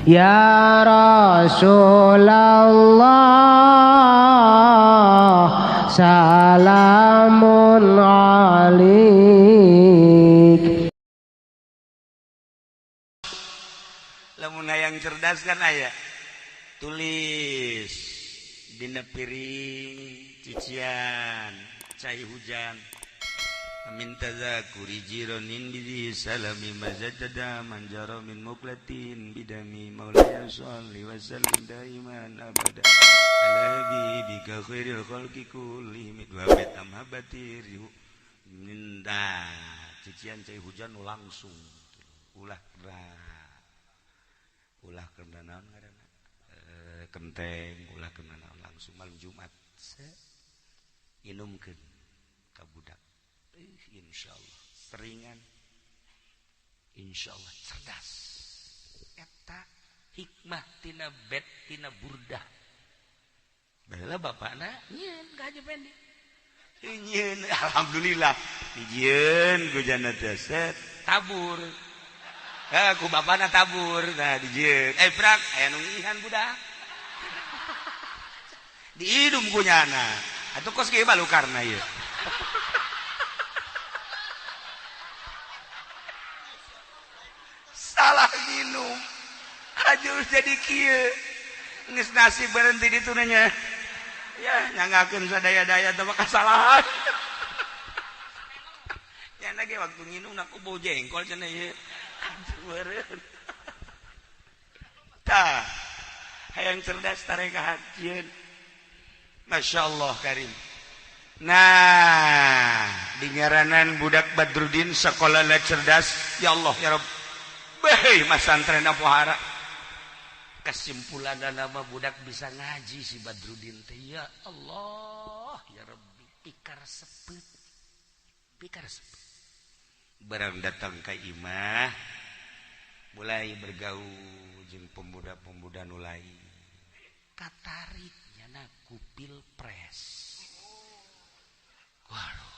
Ya Rasulullah salamun alaik. Lamun hayang cerdas kan aya tulis dina piring cucian cai hujan min tazakuri jironin bi salami mazajada manjara min muklatin bidami maulaya sholli wa sallim daiman abada ala habibika khairil khalqi kullihim wa bi amhabatir minda cucian cai hujan langsung ulah ulah kena naon ngaranna kenteng ulah kena naon langsung malam Jumat inumkeun ka budak. Insyaallah seringan, insyaallah cerdas. Eta hikmah tina bet tina burdah. Baheula bapakna nyieun ka Haji Pendi. Nyieun alhamdulillah dijieun ku jana teh set tabur. Ku bapakna tabur nah dijieun. Prak aya nu ngihan budak. Diidum ku nyana. Atuh kos kieu balukarna ieu. Salah minum aja jadi kieu geus nasib berhenti di tunanya ya nyangakeun sadaya-daya teh kasalahan nya ge waktu nginum aku bau jengkol cenah ieu meureun tah hayang cerdas tarekat jieun. Masyaallah karim. Nah di ngaranan budak Badrudin sekolah cerdas ya Allah ya Rabb. Hei mas santren pohara kesimpulan nama budak bisa ngaji si Badrudin teh ya Allah ya Rabbi pikar sepet barang datang ka imah mulai bergaul jeung pemuda-pemuda nu lain katarik nyana ku pilpres. Waduh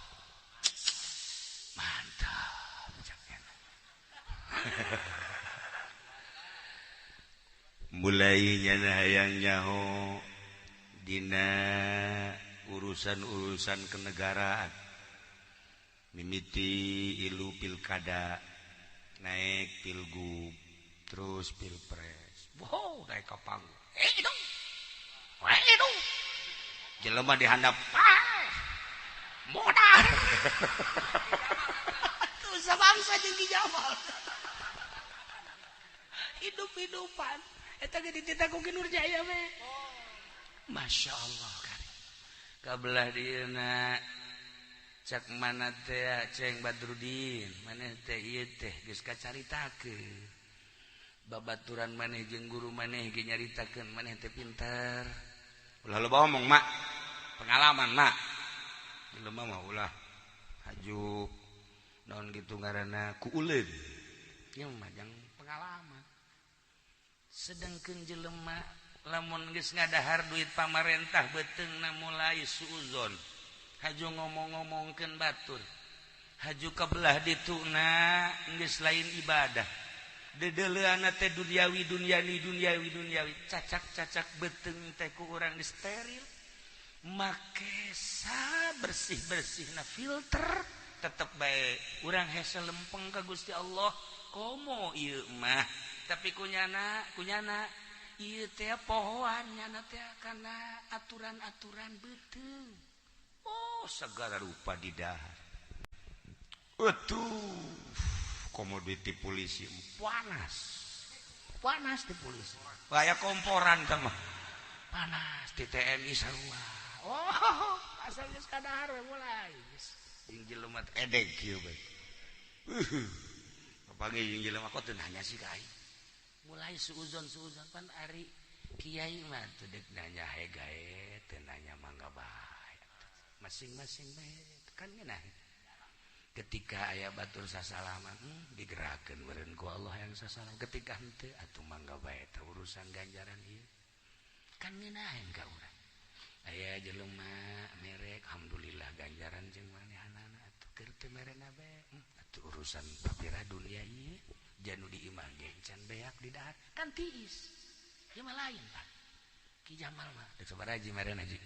mantap caknya. Mulai nyana hayang nyaho dina urusan-urusan kenegaraan mimiti ilu pilkada naik pilgub terus pilpres wow naik ka panggung dong jelema dihandap modal tuh sabangsa jeung Ki Jamal hidup-hidupan eta ge dititah ku Ki Nurjaya we. Masya Allah karim. Kabelah dieuna cak mana teh Ceng Badrudin maneh teh ieu teh geus kacaritakeun babaturan maneh jeung guru maneh ge nyaritakeun maneh teh pinter. Ulah loba omong mak pengalaman mak jelema mah ulah haju naon kitu ngaranna ku uleun nya mah jang pengalaman. Sedangkan jelema lamun geus ngadahar duit pamarentah beuteungna mulai suuzon haju ngomong-ngomongkeun batur haju kabelah dituna geus lain ibadah deudeuleunna teh duniawi duniawi duniawi duniawi cacak-cacak beuteung teh ku urang geus steril make sa bersih-bersihna filter tetep bae urang hese lempeng ka Gusti Allah komo ieu mah. Tapi kunyana ieu teh pohoan nyana teh kana aturan-aturan beuteung. Oh segala rupa didahar. Atuh komo duit di polisi panas. Panas di polisi. Aya komporan teh mah. Panas di TNI sarua. Oh asal geus kadahar we mulai. Jeung jelema teh edeg kieu bae. Kapanggih jeung jelema kok teu nanya sih ka aing. Mulai suuzon pan ari kiai mah teu deuk nanya he gae teu nanya mangga bae masing-masing bae kan ngeunah ketika aya batur sasalaman digerakkeun meureun ku Allah yang sasalam ketika henteu atuh mangga bae teh urusan ganjaran ieu kan ngeunaheun ka urang aya jelema merek alhamdulillah ganjaran jeung manehanana atuh keur teu merena bae atuh urusan papira dunia ieu Janu di imah ge can beak di dahar kan tiis. Ieu mah lain Pak. Ki Jamal mah deuk sabaraha haji meren haji.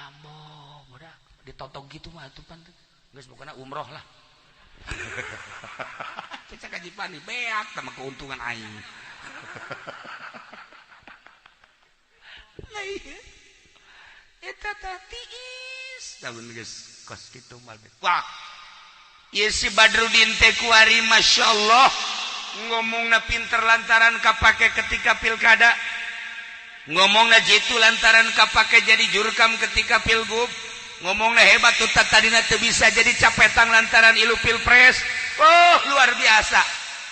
Ambo budak ditotog gitu mah atuh pan geus pokona umroh lah. Cecak haji pani beak sama keuntungan aing. Lah ieu eta teh tiis lamun geus kos kitu mah. Wah. Ieu si Badrudin teh kuari masyaallah ngomongna pinter lantaran kapake ketika pilkada. Ngomongna jitu lantaran kapake jadi jurkam ketika pilgub. Ngomongna hebat tuh tadina teu bisa jadi capetang lantaran ilu pilpres. Oh luar biasa.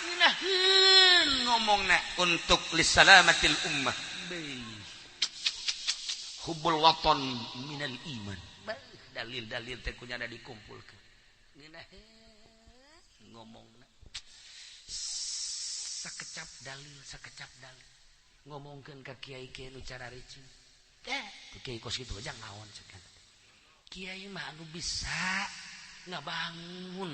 Ngeunaheun ngomongna untuk lisalamatil ummah. Hubbul waton minal iman. Dalil-dalil teh kunyana dikumpulkeun. Ngeunaheun ngomongna sakecap dalil sakecap dalil. Ngomongkeun ka kiai-kiai nu cararicing. Kiai kos kitu aja naon cek. Kiai mah anu bisa ngabangun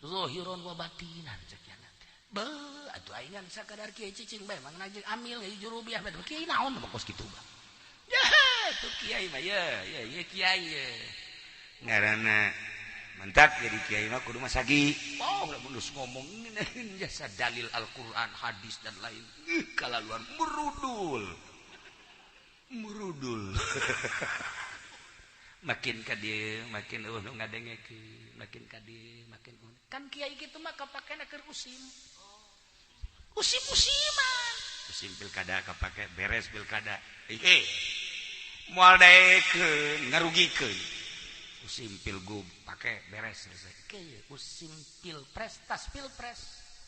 zahiron wa batinan cek nya teh. Beuh atuh aing sakadar kiai cicing bae mah ngajeng amil jurubiah bae kiai naon mah kos kitu bah. Ya tuh kiai mah ye ye ye kiai ye. Ngaranna mantap jadi kiai mah kudu masagi. Oh lamun geus ngomong ngeunaheun jasa dalil Al-Qur'an, hadis dan lain. Kalaluan merudul. Merudul. Makin ka dieu makin eueuh nu ngadengekeun, makin ka dieu makin eueuh. Kan kiai kitu mah kapakena keur usim. Usim-usiman. Usim pilkada kapake beres pilkada. Ih. Moal daekeun ngarugikeun. Usim pilgub pake beres selesai. Kieu usim pilpres tas pilpres.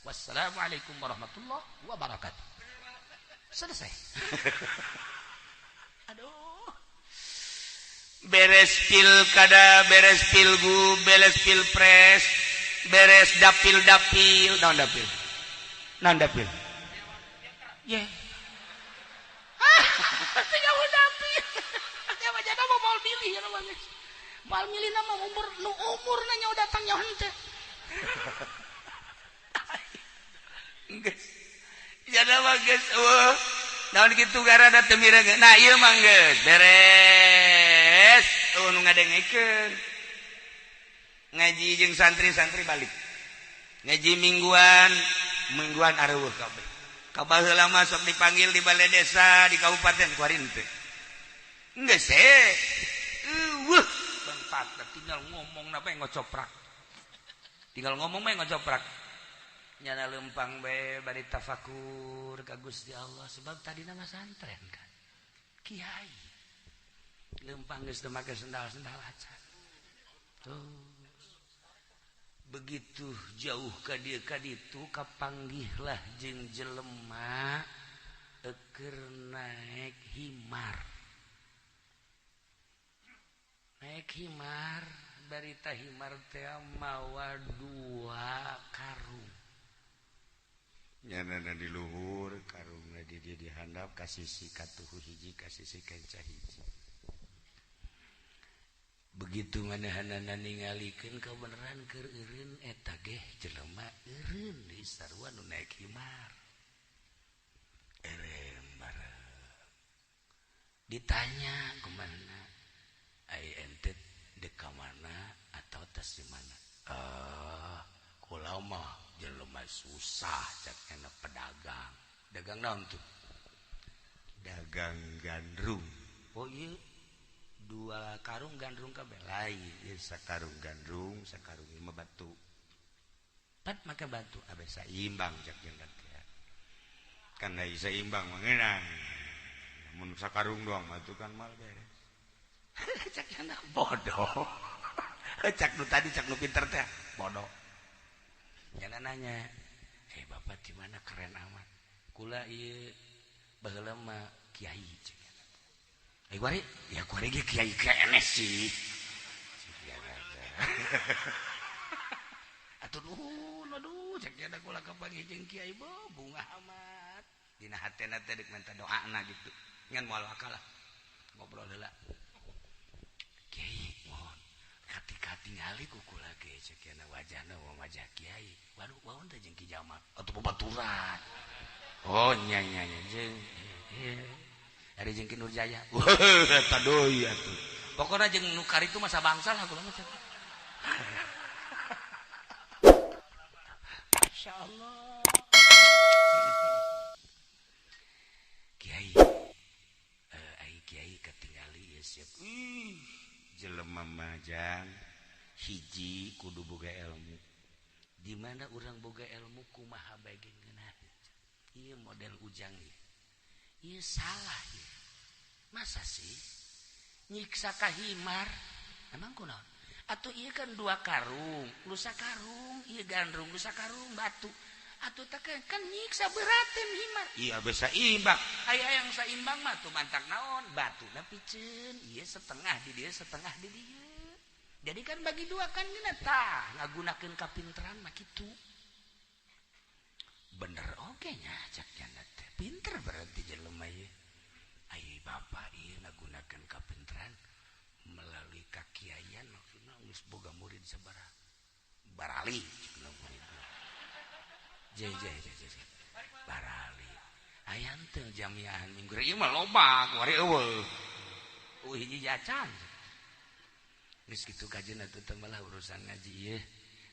Wassalamualaikum warahmatullahi wabarakatuh. Selesai. Aduh. Beres pilkada, beres pilgub, beres pilpres, beres dapil-dapil, naon dapil? Naon dapil? Ye. Ah, tinggal dapil. Aya mah jadi mau milih ya mah. Moal milih nama umur nu umur nanya udah datang nyaho henteu. Geus. Jadi mah geus eueuh. Naon kitu garada teu mireung. Nah ieu mah geus beres. Eueuh nu ngadengekeun. Ngaji jeung santri-santri balik. Ngaji mingguan, mingguan areueuh kabeh. Ka baheula mah sok dipanggil di balai desa, di kabupaten kuari henteu. Geus heh. Eueuh bangpat tinggal ngomong na bae ngocoprak. Tinggal ngomong bae ngocoprak. Nyana lempang bae bari tafakur ka Gusti Allah sebab tadina mah santren kan. Kiai. Lempang geus teu make sendal-sendal acan. Tuh. Begitu jauh ka dieu ka ditu kapanggihlah jeung jelema keur naek himar. Naek himar barita himar teh mawa dua karung. Nyanana di luhur karungna di dieu dihandap ka sisi katuhu hiji ka sisi kenca hiji. Begitu manehanana ningalikeun kabeneran keur eureun eta geh jelema eureun deui sarua nu naek himar. Erem bareng. Ditanya kumaha? Ai ente dek ka mana atau tas di mana? Kula mah jelema susah cak enak pedagang. Dagang naon tuh? Dagang gandrung. Oh iya. Dua karung gandrung kabeh lain. Ieu sakarung gandrung, sakarung mah batu. Pat make batu abe saimbang cak jeung teh. Kan da saimbang mah ngeunang. Mun sakarung doang mah tuh kan mal beres. Cak yana bodoh. Cak nu tadi cak nu pinter teh bodoh. Nyana nanya, "Eh bapak di mana keren amat?" Kula ieu baheula mah kiai cek. Eh kuari, ya kuari ge kiai keneh sih. Atuh nuhun aduh cek nya kula kapanggih jeung kiai bunga amat. Dina hatena teh deuk minta doana gitu. Ngan moal wakalah. Ngobrol heula. Kiai mohon kati-kati Katingali ku kula ge cek cenah wajahna wajah kiai. Waduh, waun teh jeung Ki Jamal atuh babaturan. Oh nya nya nya jeung ari jeung Ki Nurjaya. Eta deui atuh. Pokona jeung nu karitu mah sabangsa lah kula mah cek. Masyaallah. Kiai ai kiai katingali ieu siap. Ih, jelema mah jang hiji kudu boga ilmu. Di mana urang boga ilmu kumaha bae ngeunah. Ieu model ujang ieu. Ieu salah ieu. Masa sih nyiksa ka himar? Emang kunaon? Atuh ieu kan dua karung, lusa karung, ieu gandrung, lusa karung batu. Atuh teh kan nyiksa beratem himar. Iya bisa imbang. Aya yang saimbang mah tuh mantak naon? Batuna piceun, ieu setengah di dieu, setengah di dieu. Jadi kan bagi dua kan geuna tah ngagunakeun kapinteran mah kitu. Bener oge nya cak jana teh. Pinter berarti jelema ieu. Ai bapak ieu ngagunakeun kapinteran melalui kakiaian maksudna geus boga murid sabaraha. Barali cenah murid. Jeh jeh jeh jeh. Barali. Aya teu jamiahan minggu ieu mah loba kuari eueuh. Eueuh hiji jacan. Geus kitu kajeun atuh teh malah urusan ngaji ieu.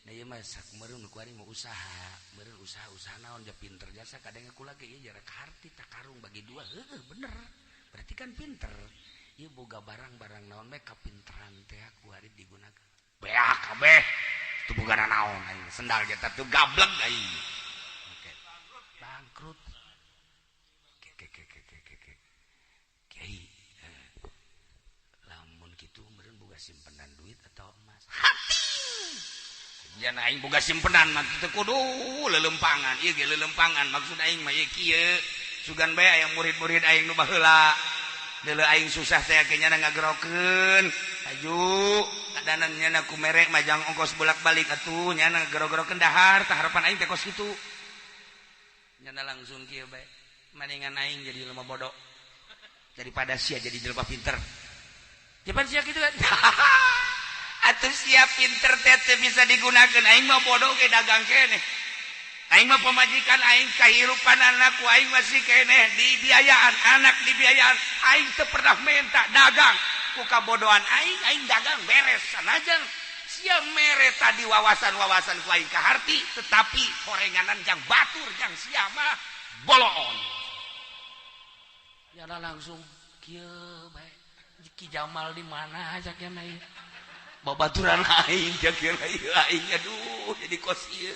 Nah ieu mah sakumareun nu kuari mah usaha, meureun usaha-usaha naon ja pinter jasa kadang kula ge ieu jarak harti tak karung bagi dua heueuh bener. Berarti kan pinter. Ieu boga barang-barang naon bae kapinteran teh kuari digunakeun. Beak kabeh. Teu boga naon aing sendal jeta teu gablek aing. Oke. Bangkrut. Ke ke ke ke ke ke. Kiai lamun kitu meureun boga simpenan duit atau emas. Hati. Jana aing boga simpenan mah teu kudu lelempangan. Ieu ge lelempangan maksud aing mah ieu kieu. Sugan bae aya murid-murid aing nu baheula. Deuleu aing susah teh ke nyana ngagerokeun. Aju kadanan nyana ku merek majang ongkos bolak-balik atuh nyana ngagero-gerokeun dahar tah harapan aing teh kos kitu. Nyana langsung kieu bae. Maningan aing jadi jelema bodoh daripada sia jadi jelema pinter. Japan sia kitu kan. Atuh sia pinter teh teu bisa digunakeun aing mah bodoh ge dagang keneh. Aing mah pamajikan aing kahirupan anakku aing masih keneh dibiayaan anak dibiayaan aing teu pernah minta dagang ku kabodohan aing aing dagang beres sanajan sia mere tadi wawasan-wawasan ku aing kaharti tetapi horenganan jang batur jang sia mah boloon. Nyana langsung kieu bae Ki Jamal di mana cak nya ieu babaturan aing cak nya ieu aing aduh jadi kos ieu.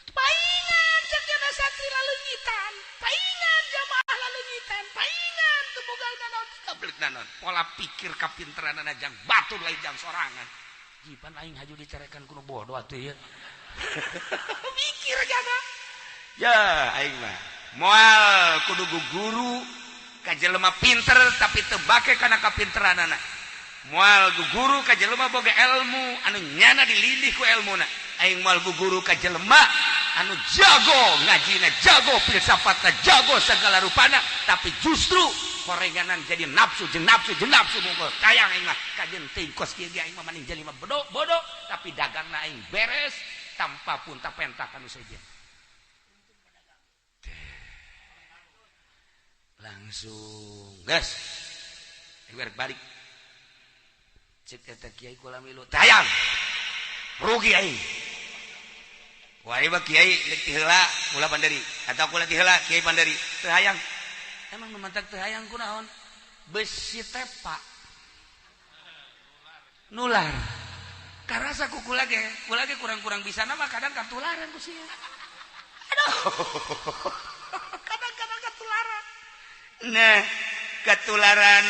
Paingan cak nya santri lalunyitan, paingan jamaah lalunyitan, paingan teu boga naon kabelet naon. Pola pikir kapinteranana jang batur lain jang sorangan. Jipan aing haju dicarekan ku nu bodoh atuh ieu. Mikir jana. Ya aing mah moal kudu guru ka jelema pinter tapi teu bake kana kapinteranana. Moal guru ka jelema boga ilmu anu nyana dilindih ku elmuna. Aing moal guru ka jelema anu jago ngajina, jago filsafatna, jago segala rupana tapi justru horenganan jadi nafsu jeung nafsu jeung nafsu mungkul. Kayang aing mah kajeun teuing kos kieu ge aing mah maning jelema bodoh bodoh tapi dagangna aing beres tanpa pun tapenta kanu sejen. Langsung gas balik cek eta kiai kula milu tayang rugi aing. Wah ieu kiai deuk ti heula kula panderi atau kula ti heula kiai panderi teu hayang. Emang nu mantak teu hayang kunaon? Besi tepa nular. Karasa ku kula ge kurang-kurang bisa mah kadang katularan ku sia. Aduh. Kadang-kadang katularan. Nah, katularan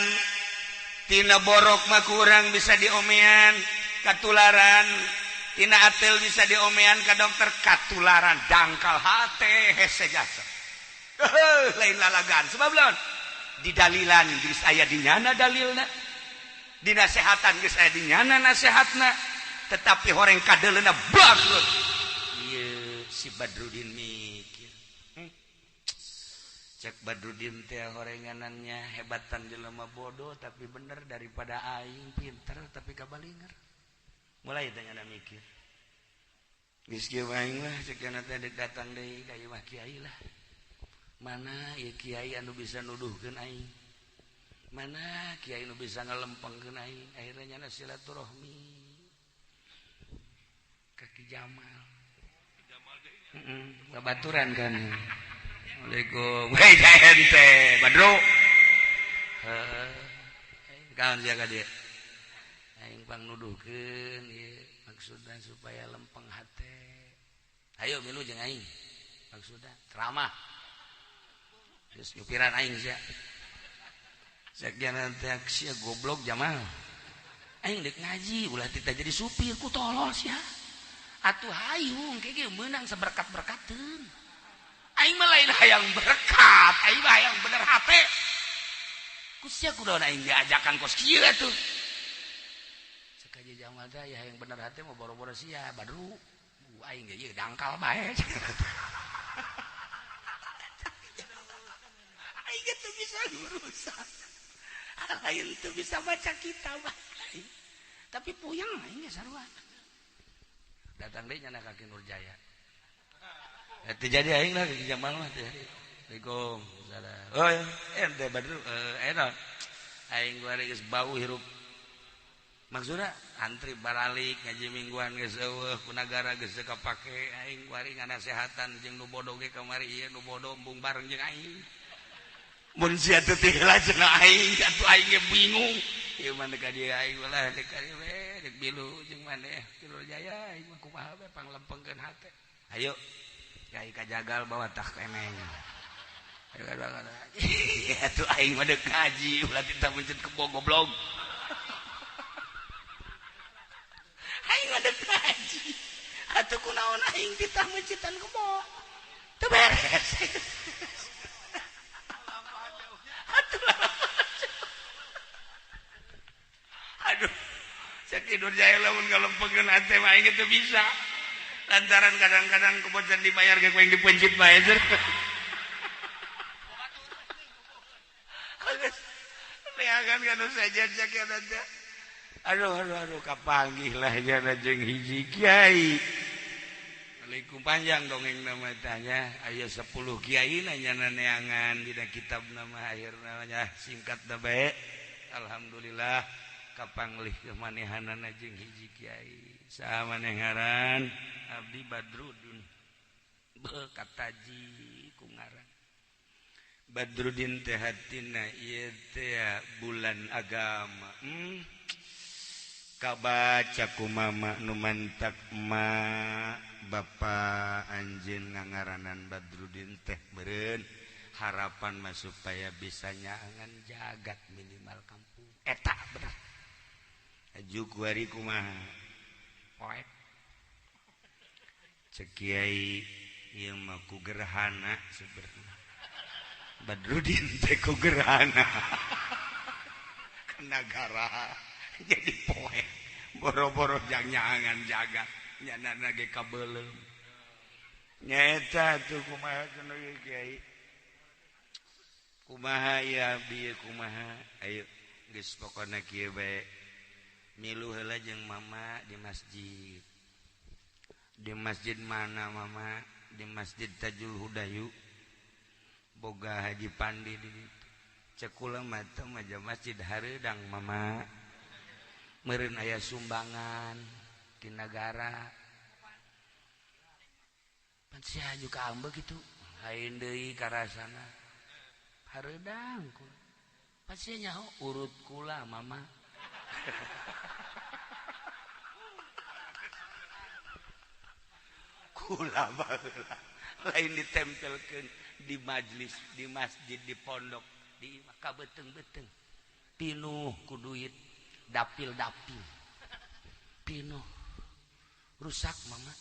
tina borok mah kurang bisa diomean, katularan tina atel bisa diomean ka dokter, katularan dangkal hate hese jasa. Lain lalagan sebab lawan didalilan geus aya di nyana dalilna, dinasehatan geus aya di nyana nasehatna, tetapi horeng kadeleuna bangkrut. Ieu si Badrudin mikir. Cek Badrudin teh horenganannya hebatan jelema bodoh tapi bener daripada aing pinter tapi kabalinger. Mulai teh nyana mikir. Geus kieu aing lah cek nyana teh dek datang deui ka ieu mah kiai lah. Mana ieu kiai anu bisa nuduhkeun aing? Mana kiai nu bisa ngalempengkeun aing? Akhirnya nyana silaturahmi ka Ki Jamal. Heeh, babaturan kan. Assalamualaikum. Hei ente, Badru. Heeh. Kaon sia ka dieu? Aing pang nuduhkeun ieu maksudna supaya lempeng hate. Ayo milu jeung aing. Maksudna ceramah. Geus nyupiran aing sia. Sakian teh sia goblok Jamal. Aing deuk ngaji ulah tita jadi supir ku tolol sia. Atuh hayung ke ge meunang saberkat-berkateun. Aing mah lain hayang berkat, aing mah hayang bener hate. Ku sia kudaon aing diajakan kos kieu atuh. Cek Haji Jamal teh ya hayang bener hate mah boro-boro sia Badru. Aing ge ieu dangkal bae. Aing ge teu bisa urusan. Lain teu bisa baca kitab. Tapi puyeng aing ge sarua. Datang deui nyana ka Ki Nurjaya. Teu jadi aing lah Ki Jamal mah teu jadi. Assalamualaikum. Oh, ente Badru, enak. Aing kuari geus bau hirup. Maksudna antri baralik ngaji mingguan geus eueuh ku nagara geus teu kapake aing kuari nganasehatan jeung nu bodo ge kamari ieu nu bodo embung bareng jeung aing. Mun sia teu tiheula cenah aing atuh aing ge bingung. Ieu mah ka dieu aing ulah deuk ka dieu we deuk bilu jeung maneh Ki Nurjaya aing mah kumaha we panglempengkeun hate. Ayo kai kajagal bawa tah keneng. Atuh aing mah deuk ngaji ulah tita mencet kebo goblok. Aing mah deuk ngaji. Atuh kunaon aing titah mencitan kebo. Teu beres. Atuh aduh, cek Ki Nurjaya lamun ngalempengkeun hate mah aing teu bisa. Lantaran kadang-kadang kebocan dibayar ge ku aing dipencit bae. Neangan kan saja cek aja. Aduh aduh aduh kapanggih lah jana jeung hiji kiai. Assalamualaikum panjang dongeng nama tanya aya 10 kiai nanya neangan dina kitab nama akhir namanya singkat da bae. Alhamdulillah kapanglih kemanehanana jeung hiji kiai. Saha maneh ngaran? Abdi Badrudin. Beuh kataji ku ngaran. Badrudin teh hatina ieu teh bulan agama. Kabaca ku mama nu mantak ma bapa anjeun ngangaranan Badrudin teh meureun harapan mah supaya bisa nyaangan jagat minimal kampung. Eta bener. Aju kuari kumaha? Poek. Cek kiai ieu mah ku gerhana sebenarnya. Badrudin teh ku gerhana. Kena gara jadi poek. Boro-boro jang nyaangan jagat nyanana ge kabeuleum. Nyaeta tuh kumaha cenah kiai. Kumaha ya abdi kumaha? Ayo geus pokona kieu bae. Milu heula jeung mama di masjid. Di masjid mana mama? Di Masjid Tajul Hudayu. Boga Haji Pandi di ditu. Cek kula mah teu maja masjid hareudang mama. Meureun aya sumbangan di nagara. Pan sia aju ka ambeu kitu. Lain deui karasana. Hareudang kula. Pan sia nyaho urut kula mama. Kula baheula lain ditempelkeun di majlis, di masjid, di pondok, di imah beteng-beteng. Pinuh ku duit, dapil-dapil. Pinuh. Rusak mama.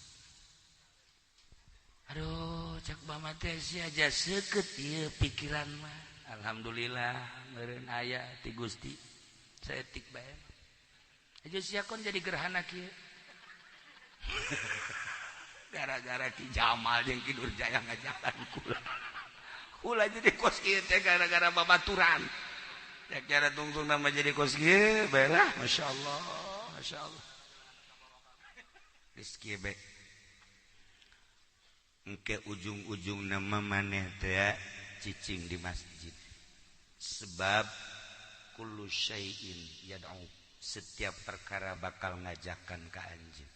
Aduh, cek mama teh sia aja seukeut ieu pikiran mah. Alhamdulillah meureun aya ti Gusti. Saeutik bae. Aja sia kon jadi gerhana kieu. Gara-gara Ki Jamal jeung Ki Nurjaya ngajakan kula. Kula jadi kos kieu teh gara-gara babaturan. Ya cara tungtung nama jadi kos kieu bae lah, masyaallah, masyaallah. Geus kieu be. Engke ujung-ujung nama maneh teh cicing di masjid. Sebab kullu syai'in yad'u, setiap perkara bakal ngajakan ka anjeun.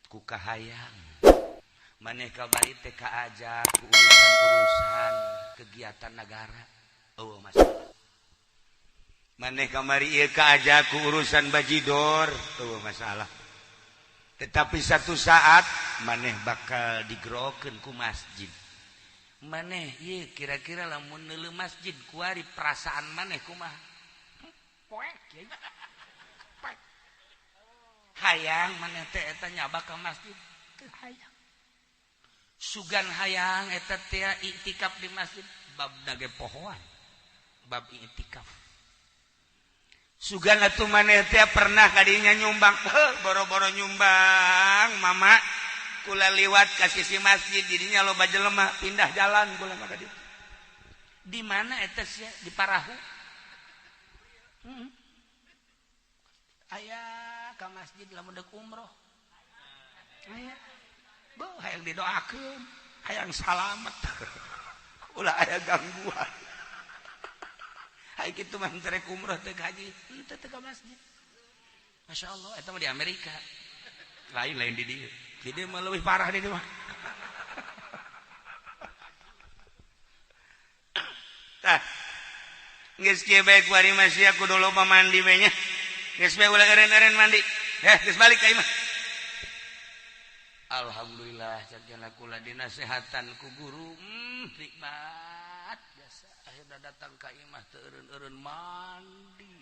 Ku kahayang maneh kabari teh kaajak ku urusan-urusan kegiatan negara. Eueuh masalah. Maneh kamari ieu kaajak ku urusan bajidor, eueuh masalah. Tetapi satu saat maneh bakal digerokeun ku masjid. Maneh ieu kira-kira lamun neuleuh masjid kuari perasaan maneh kumaha? Poek ye. Poek. Hayang maneh teh eta nyabak ka masjid, teu hayang. Sugan hayang eta teh iktikaf di masjid, bab dage pohoan. Bab iktikaf. Sugan atuh maneh teh pernah kadinya nyumbang, boro-boro nyumbang, mama kula liwat ka sisi masjid didinya loba jelema pindah jalan kula mah ka ditu. Di mana eta sia? Di parahu. Aya ka masjid lamun deuk umroh. Aya. Beuh hayang didoakeun, hayang salamet. Ulah aya gangguan. Hai kitu mah terek umroh teh haji, henteu teh ka masjid. Masya Allah, eta mah di Amerika. Lain-lain di dieu. Di dieu mah leuwih parah di dieu mah. Tah. Geus kieu bae kuari mah sia kudu loba mandi bae nya. Geus bae ulah eureun-eureun mandi. Heh, geus balik ka imah. Alhamdulillah cak kula dinasehatan ku guru. Nikmat biasa. Akhirna datang ka imah teu eureun-eureun mandi.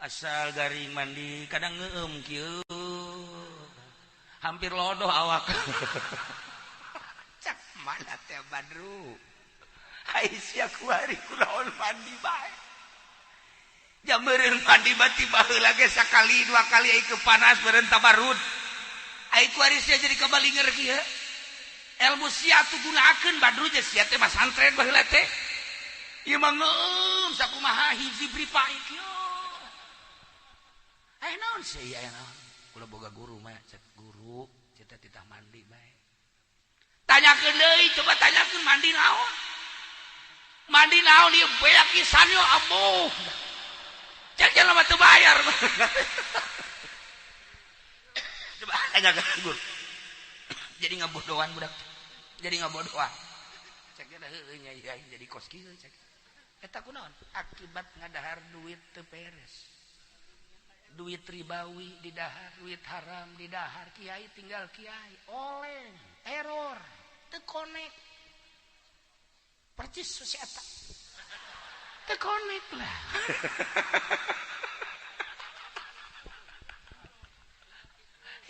Asal garing mandi, kadang ngeueum kieu. Hampir lodoh awak. Cak mana teh Badru. Ai sia kuari kunaon mandi bae. Jam meureun mandi bati baheula ge sakali dua kali ai kepanas meureun tabarud. Ai kuari sia jadi kabalinger kieu. Ilmu sia tuh gunakeun Badru je sia teh masantren baheula teh. Ieu mah ngeueum sakumaha hiji bripai kieu. Aya naon sih aya naon? Kula boga guru mah cek guru cita titah mandi bae. Tanyakeun deui, coba tanyakeun mandi naon? Mandi naon ieu beak pisan yo abuh. Cek jelema teu bayar. Coba tanyakeun guru. Jadi ngabodohan budak. Jadi ngabodohan. Cek nya heueuh nya ieu jadi kos kieu cek. Eta kunaon? Akibat ngadahar duit teu beres. Duit ribawi didahar, duit haram didahar, kiai tinggal kiai, oleng, error, teu connect. Percis si eta. Teu connect lah.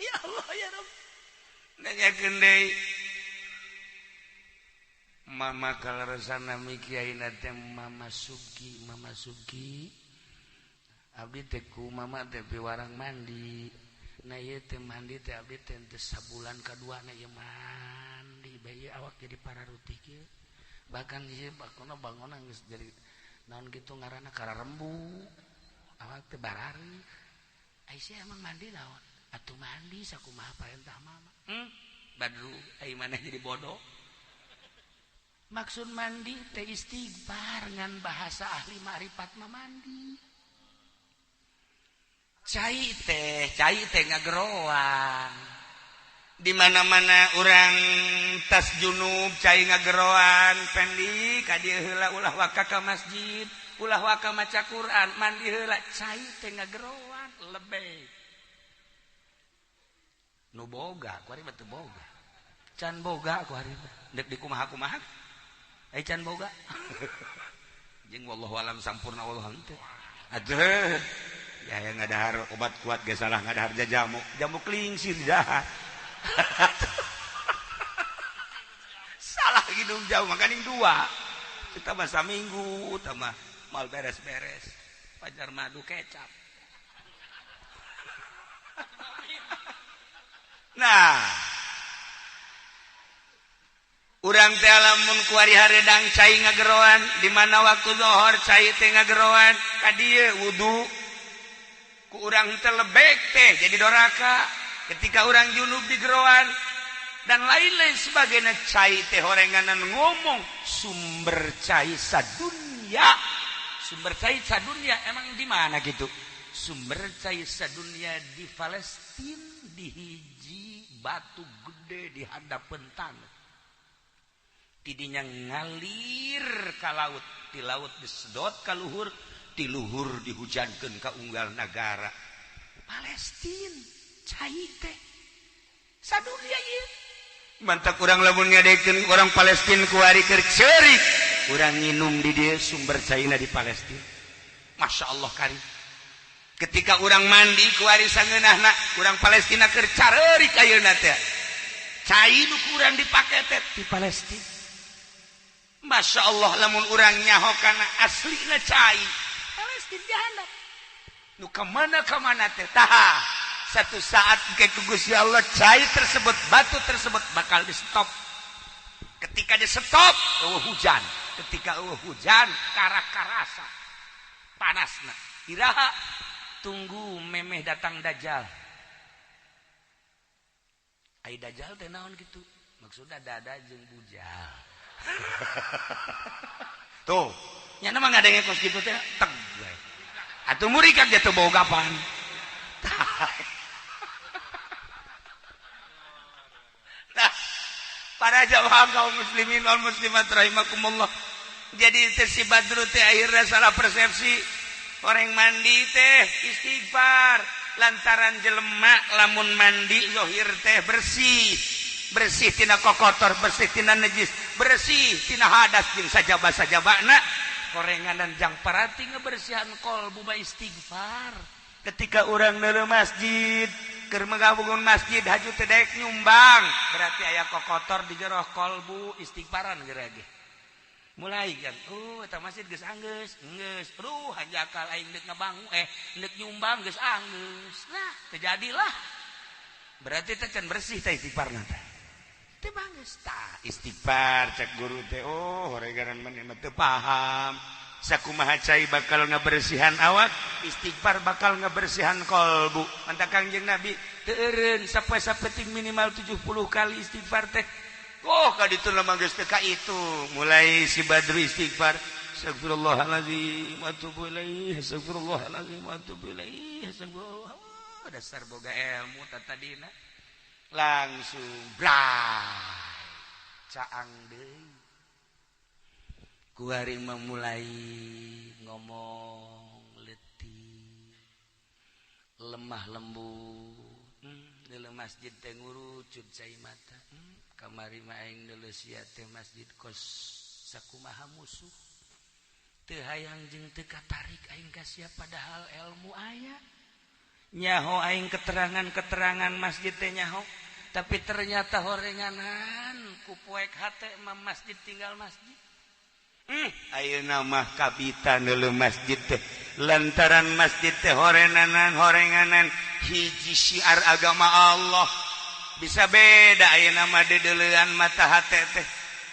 Ya Allah ya Rabb. Nanyakeun deui. Mama kaleresan nami kiai na teh Mama Subki, Mama Subki. Abdi teh ku mama teh piwarang mandi. Nah ieu teh mandi teh abdi teh teu sabulan kaduana ieu mandi bae awak jadi pararuti kieu. Bahkan ieu bakona bangonan geus jadi naon kitu ngaranna kararembu. Awak teh barari. Ai sia emang mandi naon? Atuh mandi sakumaha parentah mama. Badru ai maneh jadi bodoh. Maksud mandi teh istighfar ngan bahasa ahli ma'rifat mah mandi. Cai teh ngageroan. Di mana-mana urang tas junub cai ngageroan, pendi ka dieu heula ulah waka ka masjid, ulah waka maca Quran, mandi heula cai teh ngageroan lebih. Nu boga, kuari mah teu boga. Can boga kuari mah. Deuk dikumaha-kumaha. Ai can boga. Jeung wallahu alam sampurna wallahu henteu. Aduh. Ya yang ngadahar obat kuat ge salah ngadahar jamu jamu klingsir jahat. Salah hidung jauh makaning dua kita mah saminggu tambah mal beres-beres pajar madu kecap. Nah urang teh lamun kuari haredang cai ngageroan di mana waktu zuhur cai teh ngageroan ka dieu wudu ku urang teh lebek teh jadi doraka. Ketika orang junub di geroan dan lain-lain sebagainya, cai teh horenganan ngomong sumber cai sadunya. Sumber cai sadunya emang di mana gitu? Sumber cai sadunya di Palestina, di hiji batu gede di hadapan tanah. Tidinya ngalir ka laut, di laut disedot ka luhur, di luhur dihujankeun ka unggal nagara. Palestina cai teh sadunya ieu. Mantap urang lamun ngadekeun orang Palestina kuari keur ceurik, urang nginum di dieu sumber caina di Palestina. Masya Allah kari. Ketika urang mandi kuari sangeunahna, urang Palestina keur careurik ayeuna teh. Cai nu ku urang dipake teh di Palestina. Masya Allah lamun urang nyaho kana aslina cai Palestina dihandap. Nu ka mana teh taha. Satu saat ke Gusti Allah cai tersebut, batu tersebut bakal di stop. Ketika di stop, eueuh hujan. Ketika eueuh hujan, kara-karasa panasna. Iraha tunggu memeh datang dajjal. Ai dajjal teh naon kitu? Maksudna dada jeung bujal. Tuh, nya mah ngadenge kos kitu teh teg we. Atuh murikak ge teu boga pan. Nah, para jamaah kaum muslimin wal muslimat rahimakumullah. Jadi teh si Badru teh akhirnya salah persepsi. Orang mandi teh istighfar lantaran jelema lamun mandi zohir teh bersih. Bersih tina kokotor, bersih tina najis, bersih tina hadas jeung sajaba-sajabana. Korenganan jang parati ngebersihan kolbu mah istighfar. Ketika orang neuleuh masjid, keur ngabangun masjid haju teu daek nyumbang, berarti aya kokotor di jero kolbu istighfaran geura ge. Mulai kan, eta masjid geus anggeus, geus, aduh hanjakal aing deuk ngabangun, deuk nyumbang geus anggeus. Nah, terjadilah. Berarti teh can bersih teh istighfarna teh. Teu banggeus tah istighfar cek guru teh, oh horegaran maneh mah teu paham. Sakumaha cai bakal ngabersihan awak, istighfar bakal ngabersihan kolbu. Mantap Kangjeng Nabi teu eureun sapoe sapeting minimal 70 kali istighfar teh. Oh ka ditu mah geus teu ka itu. Mulai si Badru istighfar, astagfirullahalazim wa atubu ilaih, astagfirullahalazim wa atubu ilaih, astagfirullah. Oh, dasar boga ilmu tatadina. Langsung bray caang deui. Kuari memulai ngomong letih, lemah lembut. Dalam masjid teh ngurucut cai mata. Kamari mah aing deuleu sia teh masjid kos sakumaha musuh. Teu hayang jeung teu katarik aing ka sia padahal ilmu aya. Nyaho aing keterangan-keterangan masjid teh nyaho, tapi ternyata horenganan ku poek hate mah masjid tinggal masjid. Ayeuna mah kabita neuleuh masjid teh lantaran masjid teh horenanan horenganan hiji syiar agama Allah. Bisa beda ayeuna mah deudeulean mata hate teh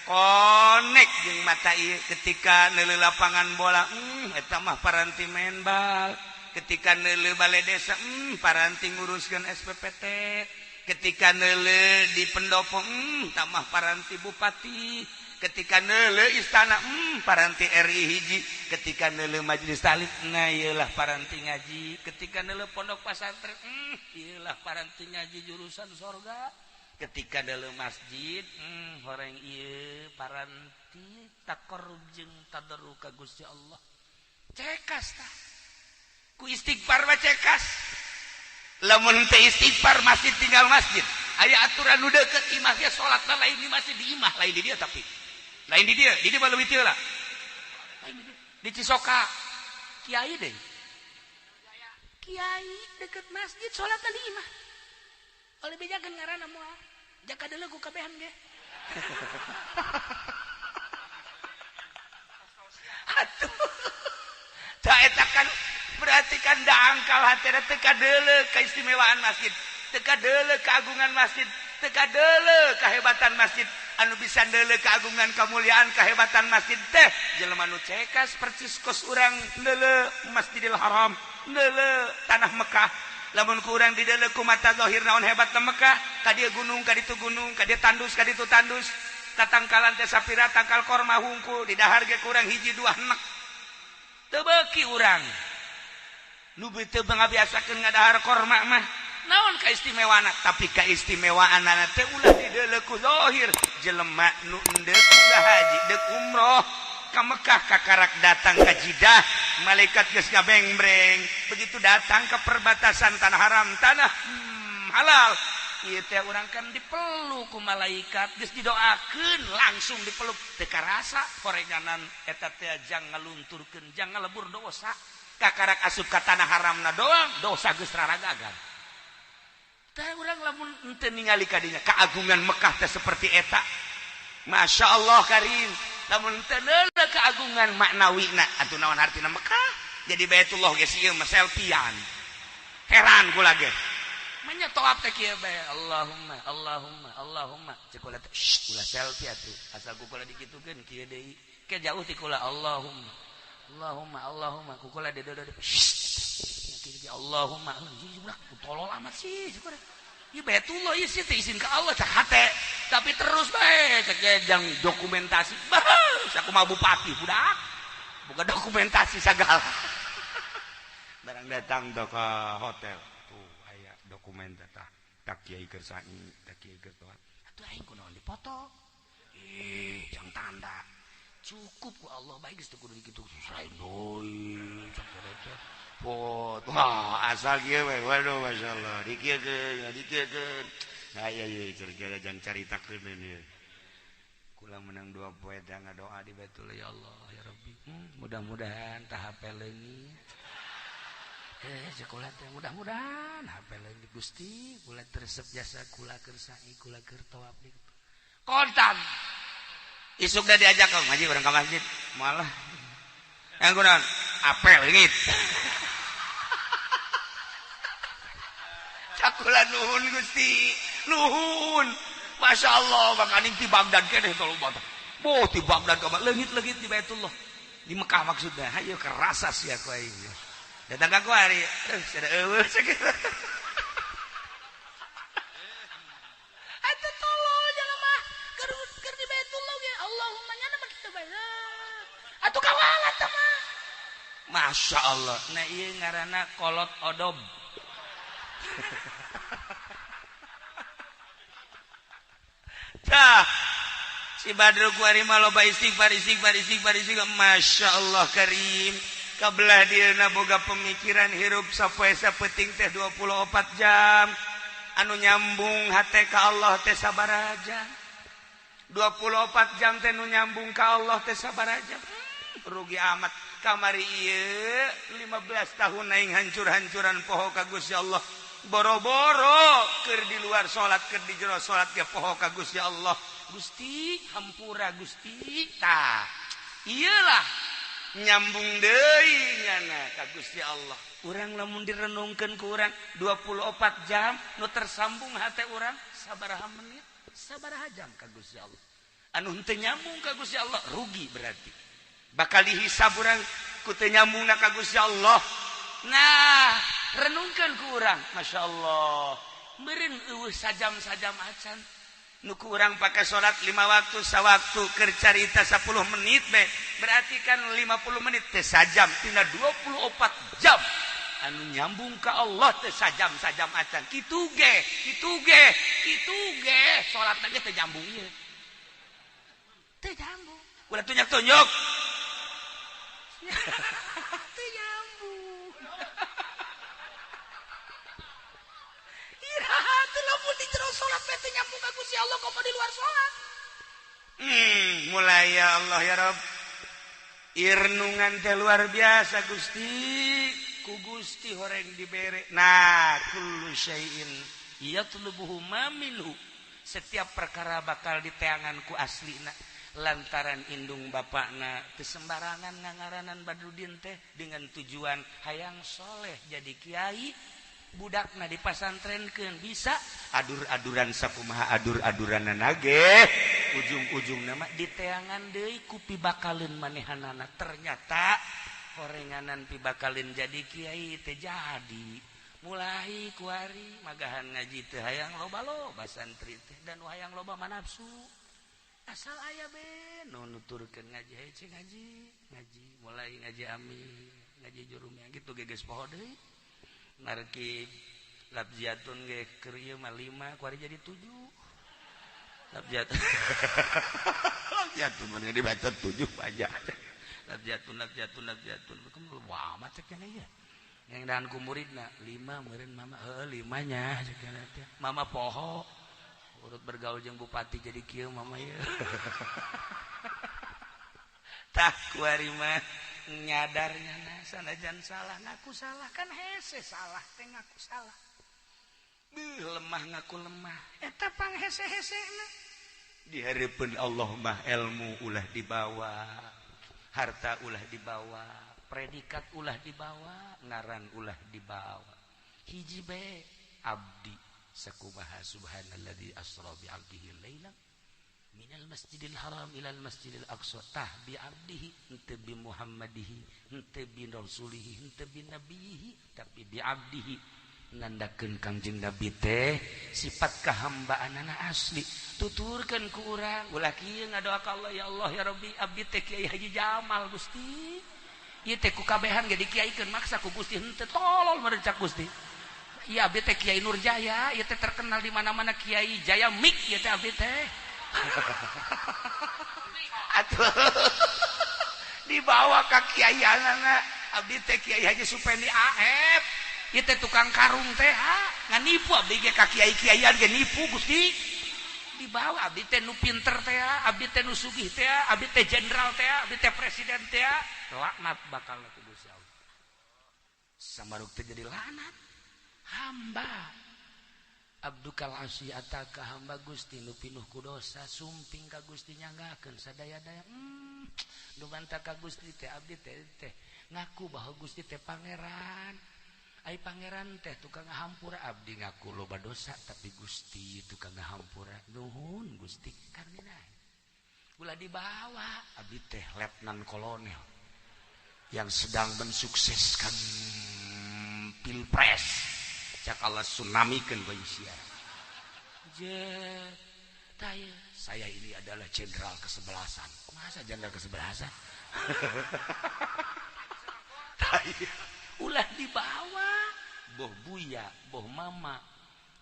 konek jeung mata ieu ketika neuleuh lapangan bola, eta mah paranti main bal. Ketika neuleuh balai desa, paranti nguruskeun SPPT. Ketika neuleuh di pendopo, tamah paranti bupati. Ketika neuleuh istana, paranti RI hiji. Ketika neuleuh majelis taklim, nah ieulah paranti ngaji. Ketika neuleuh pondok pesantren, ieulah paranti ngaji jurusan sorga. Ketika neuleuh masjid, horeng ieu paranti taqarrub jeung tadarru ka Gusti Allah. Cekas tah. Ku istighfar mah cekas. Lamun teh istighfar masjid tinggal masjid. Aya aturan nu deukeut imah ge salatna lain di masjid, di imah lain di dia tapi. Lain di dia mah leuwih teu lah. Lain di dia. Di Cisoka. Kiai deh. Kiai deukeut masjid salatna di imah. Oleh bejakeun ngaranna moal. Jaka deuleu ku kabehan ge. Atuh. Tah eta kan berarti kan dangkal hatena teu kadeuleu keistimewaan masjid, teu kadeuleu keagungan masjid, teu kadeuleu kehebatan masjid. Anu bisa deuleu keagungan, kemuliaan, kehebatan masjid teh jelema nu cekas percis kos urang deuleu Masjidil Haram, deuleu tanah Mekah. Lamun kurang di dalam ku mata zahir naon hebat na Mekah, ka dieu gunung, ka ditu gunung, ka dieu tandus, ka ditu tandus. Tatangkalan teh sapira tangkal korma hungkul, di dahar ge kurang hiji dua enek. Teu beuki urang. Nu teu ngabiasakeun ngadahar korma mah. Naon kaistimewaana? Tapi kaistimewaanana teh ulah di deuleu ku zahir. Jelema nu endeuk unggah haji, deuk umroh ka Mekah kakarak datang ka Jidah, malaikat geus ngabengbreng. Begitu datang ke perbatasan tanah haram, tanah halal, ieu teh urang kan dipeluk ku malaikat, geus didoakeun langsung dipeluk. Teu karasa horenganan eta teh jang ngalunturkeun, jang ngalebur dosa. Kakarak asup ka tanah haramna doang, dosa geus raragagan. Tah urang lamun henteu ningali ka dinya keagungan Mekah teh seperti eta. Masya Allah karim. Lamun teu neuleuh keagungan maknawina, atuh naon hartina Mekah? Jadi Baitullah geus ieu mah selfiean. Heran kula ge. Manya toap teh kieu bae. Allahumma, Allahumma, Allahumma. Cek kula teh, shh, ulah selfie atuh. Asal ku kula dikitukeun kieu deui. Ke jauh ti kula Allahumma. Allahumma, Allahumma. Ku kula deudeuh. Shh. Allahumma, budak tolol amat sih. Ieu Baitullah ieu sih teh izin ka Allah cak hate. Tapi terus bae cek jang dokumentasi. Bah, sakumaha bupati budak. Bukan dokumentasi sagala. Barang datang tuh ke hotel. Tuh aya dokumen tah. Tak kiai keur sa'i, tak kiai keur toat. Atuh aing kunaon dipoto? Ih, jang tanda. Cukup ku Allah bae geus teu kudu dikitu. Sae deui cak teh. Foto. Wah, asal kieu we. Waduh, masyaallah. Dikieukeun, dikieukeun. Nah, iya iya kira-kira jang caritakeun ieu. Kula menang 2 poe teh ngadoa di Baitullah, ya Allah, ya Rabbi. Mudah-mudahan tah HP leungit. Sekolah teh mudah-mudahan HP leungit Gusti, kula teresep jasa kula keur sa'i, kula keur tawaf di. Kontan. Isuk da diajak ke ngaji urang ka masjid. Malah. Yang kunaon? Apel leungit. Cakula nuhun Gusti, nuhun. Masya Allah, makaning ti Baghdad keneh tolong batak. Boh ti Baghdad ka leungit-leungit di Baitullah. Di Mekah maksudnya. Hayo kerasa sia ku aing. Datang ka ku hari, sada eueuh sakitu. Atuh tolol jelema keur di Baitullah ge Allahumma nya mah kitu bae. Atuh kawalat teh mah. Masya Allah. Nah ieu ngaranna kolot odob. Tah si Badru kuari mah loba istighfar istighfar istighfar istighfar. Masya Allah karim. Kabelah dieuna boga pemikiran hirup sapoe sapeting teh 24 jam. Anu nyambung hate ka Allah teh sabaraha jam? 24 jam teh nu nyambung ka Allah teh sabaraha jam? Rugi amat. Kamari ieu 15 tahun aing hancur-hancuran poho ka Gusti Allah. Boro-boro keur di luar salat, keur di jero salat ge poho ka Gusti Allah. Gusti hampura Gusti. Tah ieulah nyambung deui nyana ka Gusti Allah. Urang lamun direnungkeun ku urang 24 jam nu tersambung hate urang sabaraha menit, sabaraha jam ka Gusti Allah. Anu henteu nyambung ka Gusti Allah rugi berarti. Bakal dihisab urang ku teu nyambungna ka Gusti Allah. Nah, renungkeun ku urang, Masya Allah. Meureun eueuh sajam-sajam acan. Nu ku urang pake salat 5 waktu sawaktu keur carita 10 menit be. Berarti kan 50 menit teh sajam tina 24 jam. Anu nyambung ka Allah teh sajam-sajam acan. Kitu ge, kitu ge, kitu ge salatna ge teh nyambung ieu. Teh nyambung. Ulah tunjuk-tunjuk. Teu nyambung. Iraha teu lamun di jero salat teh teu nyambung ka Gusti Allah komo di luar salat. Mulai ya Allah ya Rabb. Irnungan teh luar biasa Gusti. Ku Gusti horeng dibere. Nah, kullu syai'in yatlubuhu ma minhu. Setiap perkara bakal diteangan ku aslina. Lantaran indung bapakna teu sembarangan ngangaranan Badrudin teh dengan tujuan hayang soleh jadi kiai, budakna dipasantrenkeun bisa adur-aduran sakumaha adur-aduranna ge ujung-ujungna mah diteangan deui ku pibakaleun manehanana. Ternyata horenganan pibakaleun jadi kiai teh jadi Mulai kuari magahan ngaji teh hayang loba loba santri teh dan hayang loba manapsu. Asal aya be nu nuturkeun ngaji hece ngaji, ngaji mulai ngaji ami, ngaji jurumnya gitu geus poho deui. Narki labziatun ge keur ieu mah 5 kuari jadi 7. Labziatun. Labziatun mah dibaca 7 aja. Labziatun labziatun labziatun. Wah amat cek nya ieu. Yang dan ku muridna 5 meureun mama heuh 5 nya cek nya teh. Mama poho urut bergaul jeung bupati jadi kieu mama ieu. Tah kuari mah nyadarnya na sanajan salah ngaku salah kan hese salah teh ngaku salah. Beuh lemah ngaku lemah eta pang hese-hesena. Di hareupeun Allah mah ilmu ulah dibawa, harta ulah dibawa, predikat ulah dibawa, ngaran ulah dibawa. Hiji bae abdi sakumaha subhanalladzi asra bi 'abdihi lailan minal masjidil haram ilal masjidil aqsa. Tah bi 'abdihi henteu bi Muhammadihi, henteu bi rasulihi, henteu bi nabihi, tapi bi 'abdihi. Nandakeun Kangjeng Nabi teh sifat kahambaanana asli. Tuturkeun ku urang ulah kieu ngadoa ka Allah, ya Allah ya Rabbi abdi teh Kiai Haji Jamal Gusti. Ieu teh ku kabehan ge dikiaikeun maksa ku Gusti henteu tolol meureun cak Gusti. Ieu abdi teh Kiai Nurjaya, ieu teh terkenal di mana-mana Kiai Jaya Mik ieu teh abdi teh. Atuh dibawa ka kiaianana abdi teh Kiai Haji Supendi AF. Ieu teh tukang karung teh ha nganipu abdi ge ka kiai-kiaian ge nipu Gusti. Dibawa abdi teh nu pinter teh, abdi teh nu sugih teh, abdi teh jenderal teh, abdi teh presiden teh, laknat bakal ku Gusti Allah. Samaruk teh jadi laknat. Hamba abdukal asi ataka hamba Gusti nu pinuh ku dosa sumping ka Gusti nyanggakeun sadaya-daya. Nu bantah ka Gusti teh abdi teh teh ngaku bahwa Gusti teh pangeran. Ai pangeran teh tukang ngahampura abdi ngaku loba dosa tapi Gusti tukang ngahampura. Nuhun Gusti karena ulah dibawa abdi teh letnan kolonel yang sedang mensukseskan pilpres. Cak Allah tsunamikeun bae sia. Je taya saya ini adalah jenderal kesebelasan. Masa jenderal kesebelasan? Taya ulah dibawa boh buya boh mama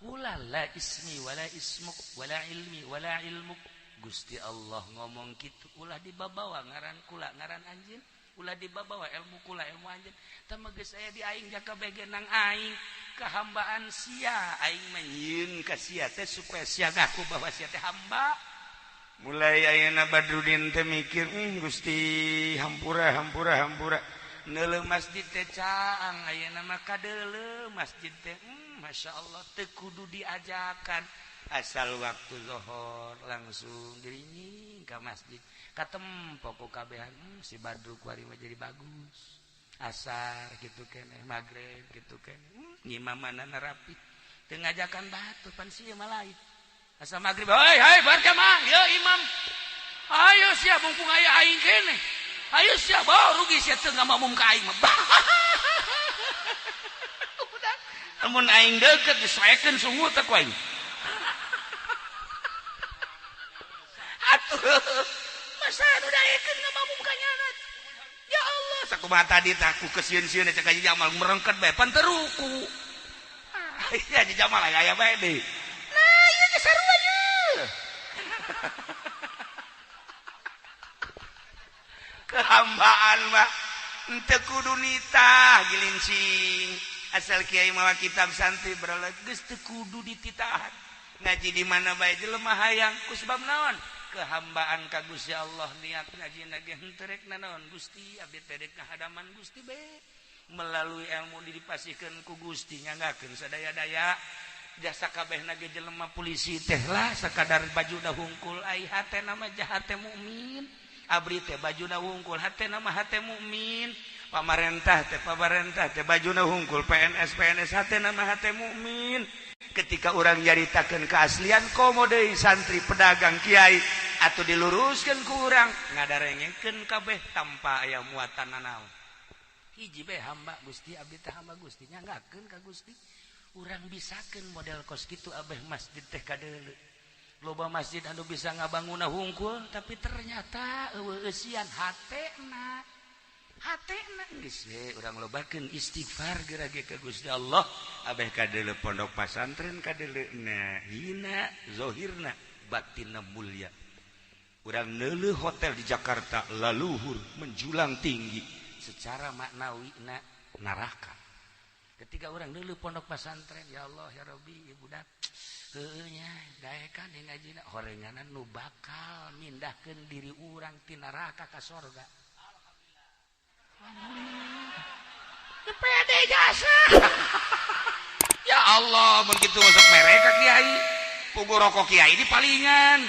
ulah la ismi wala ismuk wala ilmi wala ilmuk. Gusti Allah ngomong kitu ulah dibabawa ngaran kula ngaran anjeun, ulah dibabawa ilmu kula ilmu anjeun. Tah mah geus aya di aing jaka bege nang aing kehambaan sia aing mah nyieun ka sia teh supaya sia ngaku bahwa sia teh hamba. Mulai ayeuna Badrudin teh mikir Gusti hampura hampura hampura. Neuleuh masjid teh caang ayeuna mah kadeuleuh masjid teh Masya Allah teu kudu diajakan asal waktu zuhur langsung dirinying ka masjid katempo ku kabehan si Badru kuari mah jadi bagus asar kitu keneh magrib kitu keneh ngimamanana rapi teu ngajakan batur pan sia mah lain asal magrib hoi hoi berjamaah yeuh imam ayo sia mumpung aya aing keneh ayo sia bawa rugi sia teu ngamamum ka aing mah. Amun aing deukeut disoekeun sungut teh ku aing. Atuh masa nu daekeun ngamamum ka nyana. Ya Allah sakumaha tadi tah ku kesieun-sieun cek Haji Jamal merengket bae pan teu ruku. Ah Haji Jamal aya bae deui. Nah ieu geus sarua ye. Kehambaan mah henteu kudu nitah gilincing asal kiai mawa kitab santri berala geus teu kudu dititahan ngaji di mana bae jelema hayang ku sebab naon kehambaan ka Gusti Allah niat ngaji ge henteu rek nanaon Gusti abdi teh rek kahadaman Gusti bae melalui ilmu dipasihkeun ku Gusti nyanggakeun sadaya-daya jasa kabehna ge jelema polisi teh lah sakadar bajuna hungkul ai hate nama jahat teh mukmin. Abri teh bajuna hungkul hate nama hate mukmin. Pamarentah teh bajuna hungkul PNS PNS hate nama hate mukmin. Ketika orang nyaritakeun keaslian komo deui santri pedagang kiai atau diluruskeun ku urang ngadarengekeun kabeh tanpa aya muatan nanaon. Hiji bae hamba Gusti, abdi teh hamba Gusti, nyanggakeun ka Gusti. Urang bisakeun model kos kitu abeh masjid teh kadeuleu. Loba masjid anu bisa ngabangunna hungkul, tapi ternyata eueuh eusian hatena. Hatena geus we urang lobakeun istighfar geura ge ka Gusti Allah. Abeh kadeuleu pondok pasantren kadeleuna hina zohirna, batinna mulia. Urang neuleuh hotel di Jakarta laluhur menjulang tinggi, secara maknawi na neraka. Ketika orang neuleuh pondok pesantren, ya Allah ya Rabbi, budak heueuh nya daekan ngajina horenganan nu bakal mindahkeun diri urang ti neraka ka sorga. Alhamdulillah. Pede jasa. Ya Allah, mun kitu masuk mereka kiai. Pugu rokok kiai di palingan.